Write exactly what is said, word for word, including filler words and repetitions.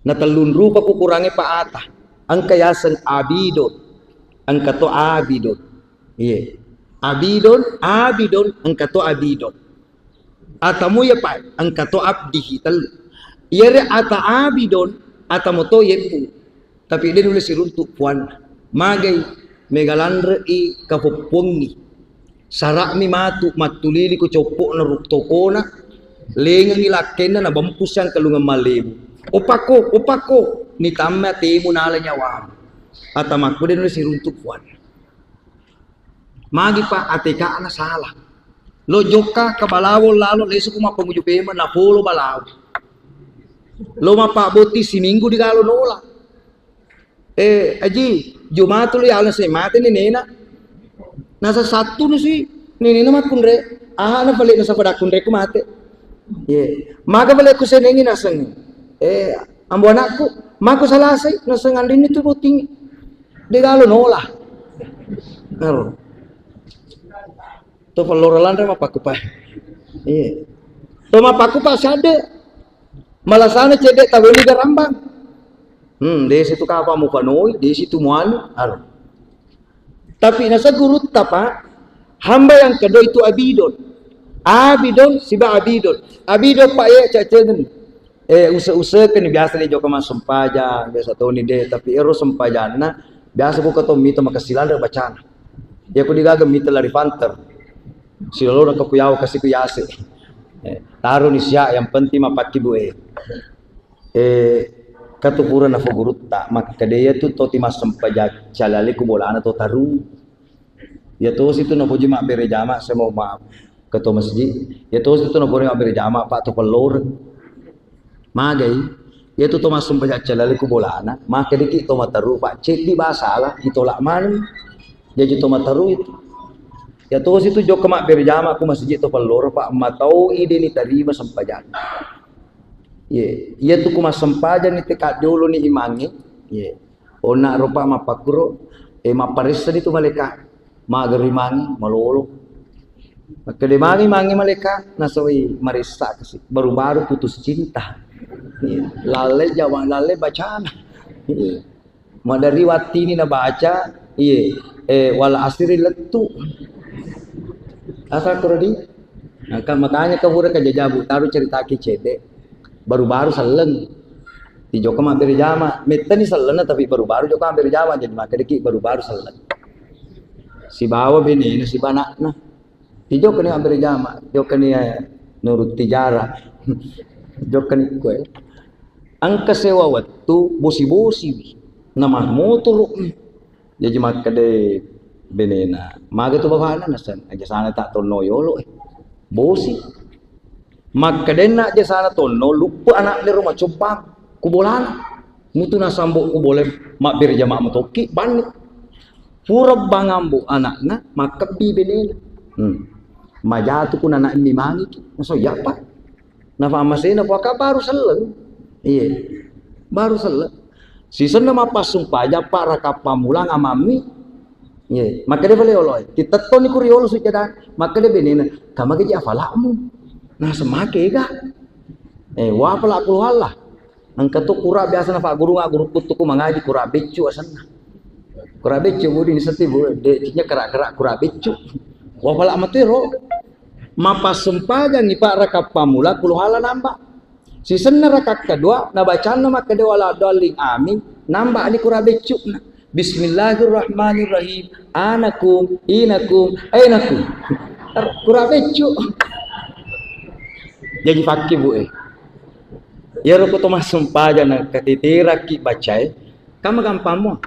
Na tellung rupa kukurangnge pa ata. Engka yaseng abidon, engka to abidon. Iye. Abidon, abidon, engka to abidon. Atamu ya pa, engka to abdihi, tellu. Iyare ata abidon, atamu to yebbu. Tapi de nulle siruntu puanna. Magai mega lanrei kapoppongngi. Sara'mi matu mattulili ko coppo'na ru-, tokona, lengengngi lakkenna nabempu siangkalungeng mallebu. Opakko, opakko, nitamma temu nala nyawamu. Atamakku de nulle siruntu puanna. Magi pa A T K-na salah. Lo jokka ke balawo lalo lesu ku mappanguju pema na polo balawo. Lo mappabbotting siminggu digalo nola. Eh, Aji, Jumatu lo yaleng se mate nenena. Nasa Sattu nusi nenena makkunre. Aha na pale nasa pada kunre ku mate. Ye, maga pale ku senengi naseng. Eh, ambo anakku, mako salasai naseng andini tu botting. Degalo nola. Ero. To pallora lanre mappakkupa. Iya. To mappakkupa sadde. Malasana cedde taweni garambang. Hmm, desi tu kapa mupanoi, desi tu muanu, aro. Tapi nasa gurutta, Pak, hamba yang kedua itu abidon. Abidon, siba abidon. Abidon, Pak, ya, cak cedden. Eh, use-useken biasa de jokka massempajang, biasa toni de, tapi ero sempajanna biasa buka to mita makasilanre bacana. Ya ku digaga mita lari panter. Silolona ke kuyawa kasi ku yase. Eh, taruni sia yang penting mapakki bu e. Eh, katu pura nafo gurutta, makkeda iya tu to ti massempajang calale ku bolana to taru. Iya tosi tu napoji mabbere jama, saya mohon maaf, ketua masjid. Iya tosi tu napoji mabbere jama, Pak, to pelloreng. Magai, iya tu to massempajang calale ku bolana, makkedeki to mataru, Pak, ceddi basala, itolak maneng. Jaji to mataru itu. Iya tosi tu jokka mabbere jama ku masjid to pelloreng, Pak, matau ide ni tarima sempajang. Iya, iya tu ku massempajang ni tekak jolo ni imangi. Iya. Onna ropa mappakkuro, eh, mapparessani tu malaika. Magerri mangi, malolo. Makkeda mangi, mangi malaika, nasoi maressa kasi. Baru-baru putus cinta. Iya. Lalle jama, lalle bacana. Iya. Madari wattini nabaca, iya, eh, wal asri lettu. Asal kuro di? Maka, makanya kau pura kajajabu, taruh ceritaki cedde. Baru-baru selleng. Di jokka mabbere jama. Mettani sellenna tapi baru-baru jokka mabbere jama. Jadi makkedeki baru-baru selleng. Sibawa benena, siba anakna. Di jokka ni mabbere jama. Jokka ni, eh, nurut tijara. Jokka ni kue. Engka sewa wettu, bosi-bosiwi. Nama motoro. Jaji makkeda benena, maga tu bapakna naseng, aja sana tak tonno yolo, eh. Bosi. Makkedenna aja sana tonno, luppe anakna ro macobbang ku bolana. Mutu nasambo ku bole mabbere jama matokki, banni. Pura bangambo anakna, makkebbi benena. Hmm. Majatu ku nana mimangiki, naso yapa. Nafa masena puaka baru selleng. Iya. Baru selleng. Sisenna mappassumpajang, Pak, raka pammulang amammi. Iya. Makkeda pale oloe. Titettoni ku riolo sujada. Makkeda benena, "Kama gaji afalakmu?" Nah, semake ga. Eh, wa afala qul huwallah. Engka to kura biasa nafa guru, guru kuttuku mangaji kura beccu asenna. Kura beccu budi ni setti bu, de, cinya kera-kera kura beccu. Wa afala matero. Mapassumpajangngi, Pak, raka pamula, qul huwallah namba. Sisenna raka kedua, nabacanna makkeda wala dhalin, amin, namba ni kura beccuna. Bismillahirrahmanirrahim. Anakum, inakum, ainakum. Kura beccu. Jadi fakki bu e. Iyaro ko to massumpajang na katitirakki bacae, kama gampammu.